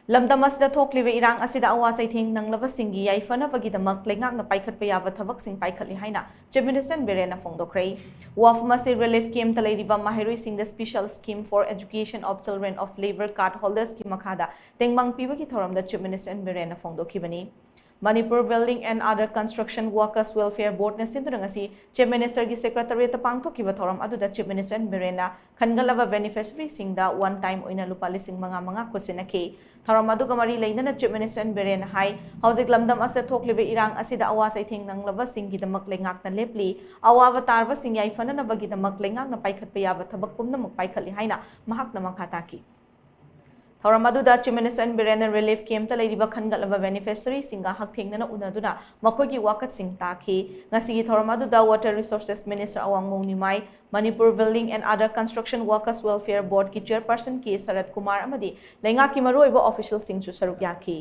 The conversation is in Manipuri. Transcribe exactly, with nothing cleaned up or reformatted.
ꯂꯝꯗꯝ ꯑꯁꯤꯗ ꯊꯣꯛꯂꯤꯕ ꯏꯔꯥꯡ ꯑꯁꯤꯗ ꯑꯋꯥ ꯆꯩꯊꯦꯡ ꯅꯪꯂꯕꯁꯤꯡꯒꯤ ꯌꯥꯏꯐꯅꯕꯒꯤꯗꯃꯛ ꯂꯩꯉꯥꯛꯅ ꯄꯥꯏꯈꯠꯄ ꯌꯥꯕ ꯊꯕꯛꯁꯤꯡ ꯄꯥꯏꯈꯠꯂꯤ ꯍꯥꯏꯅ Chief Minister ꯕꯤꯔꯦꯟꯅ ꯐꯣꯡꯗꯣꯛꯈ꯭ꯔꯦ꯫ ꯋꯥꯐꯝ ꯑꯁꯤ relief camp ꯇ ꯂꯩꯔꯤꯕ ꯃꯍꯩꯔꯣꯏꯁꯤꯡꯗ Special Scheme for Education of Children of Labour Card Holders ꯀꯤ ꯃꯈꯥꯗ ꯇꯦꯡꯕꯥꯡ ꯄꯤꯕꯒꯤ ꯊꯧꯔꯝꯗ Chief Minister ꯕꯤꯔꯦꯟꯅ ꯐꯣꯡꯗꯣꯛꯈꯤꯕꯅꯤ꯫ Manipur Building and Other Construction Workers Welfare Board ꯅ ꯁꯤꯟꯗꯨꯅ ꯉꯁꯤ Chief Minister ꯒꯤ Secretariat ꯇ ꯄꯥꯡꯊꯣꯛꯈꯤꯕ ꯊꯧꯔꯝ ꯑꯗꯨꯗ Chief Minister ꯕꯤꯔꯦꯟꯅ ꯈꯟꯒꯠꯂꯕ beneficiary ꯁꯤꯡꯗ one time ꯑꯣꯏꯅ ꯂꯨꯄꯥ ꯂꯤꯁꯤꯡ ꯃꯉꯥ ꯃꯉꯥ ꯈꯨꯠꯁꯤꯟꯅꯈꯤ꯫ ꯊꯧꯔꯝ ꯑꯗꯨꯒ ꯃꯔꯤ ꯂꯩꯅꯅ Chief Minister ꯕꯤꯔꯦꯟꯅ ꯍꯥꯏ, ꯍꯧꯖꯤꯛ ꯂꯝꯗꯝ ꯑꯁꯤꯗ ꯊꯣꯛꯂꯤꯕ ꯏꯔꯥꯡ ꯑꯁꯤꯗ ꯑꯋꯥ ꯆꯩꯊꯦꯡ ꯅꯪꯂꯕꯁꯤꯡꯒꯤꯗꯃꯛ ꯂꯩꯉꯥꯛꯅ ꯂꯦꯞꯂꯤ꯫ ꯑꯋꯥꯕ ꯇꯥꯔꯕꯁꯤꯡ ꯌꯥꯏꯐꯅꯅꯕꯒꯤꯗꯃꯛ ꯂꯩꯉꯥꯛꯅ ꯄꯥꯏꯈꯠꯄ ꯌꯥꯕ ꯊꯕꯛ ꯄꯨꯝꯅꯃꯛ ꯄꯥꯏꯈꯠꯂꯤ ꯍꯥꯏꯅ ꯃꯍꯥꯛꯅ ꯃꯈꯥ ꯇꯥꯈꯤ꯫ ꯊꯧꯔꯝ ꯑꯗꯨꯗ Chief Minister ꯕꯤꯔꯦꯟꯅ relief camp ꯇ ꯂꯩꯔꯤꯕ ꯈꯟꯒꯠꯂꯕ beneficiary ꯁꯤꯡꯒ ꯍꯛꯊꯦꯡꯅꯅ ꯎꯅꯗꯨꯅ ꯃꯈꯣꯏꯒꯤ ꯋꯥꯀꯠꯁꯤꯡ ꯇꯥꯈꯤ꯫ ꯉꯁꯤꯒꯤ ꯊꯧꯔꯝ ꯑꯗꯨꯗ Water Resources Minister ꯑꯋꯥꯡꯃꯣꯡ Nimai, Manipur Building and Other Construction Workers Welfare Board ꯀꯤ Chairperson ꯀꯦ ꯁꯔꯠ ꯀꯨꯃꯥꯔ ꯑꯃꯗꯤ ꯂꯩꯉꯥꯛꯀꯤ ꯃꯔꯨꯑꯣꯏꯕ official ꯁꯤꯡꯁꯨ ꯁꯔꯨꯛ ꯌꯥꯈꯤ꯫